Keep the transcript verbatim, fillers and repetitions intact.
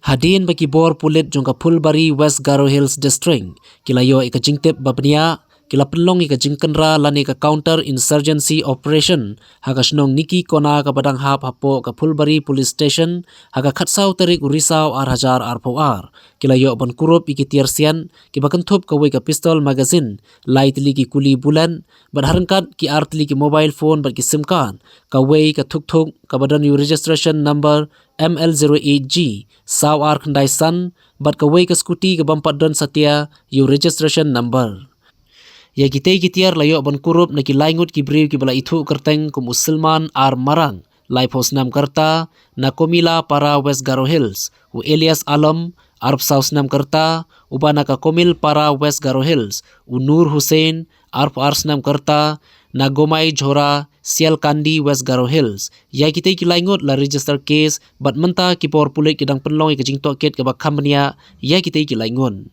Hadien ba ki bor pulit jong ka Phulbari, West Garo Hills District ki la ïoh ïa ka jingtip ba bniah, ki la pynlong ïa ka jingkynra lane ka counter insurgency operation ha ka shnong Nikkikona kaba dang hap hapoh ka Phulbari Police Station ha ka khatsaw tarik u Risaw ar hajar arphew ar. Ki la ïoh ban kurup ïa ki tiar sian kiba kynthup kawei ka pistol magazine, lai tylli ki kuli bullet, bad ha ryngkat ki ar tylli ki mobile phone bad ki sim card, kawei ka thuk thuk kaba don ïa u registration number M L zero eight G saw ar khyndai san, bad kawei ka scooty ka bym pat don satia ïa u registration number. Ïa kitei ki tiar la ïoh ban kurup na ki lai ngut ki briew kiba la ithuh kyrteng kum u Silman R Marak, laiphew snem ka rta, na Komila Para, West Garo Hills, u Elias Alom, arphew saw snem ka rta, uba na ka Komil Para, West Garo Hills, u Nur Hussain, arphew ar snem ka rta, na Gomai Jhora, Sialkandi, West Garo Hills. Ïa kitei ki lai ngut la register case bad mynta ki bor pulit ki dang pynlong ïa ka jingtohkit kaba kham bniah ïa kitei ki lai ngut.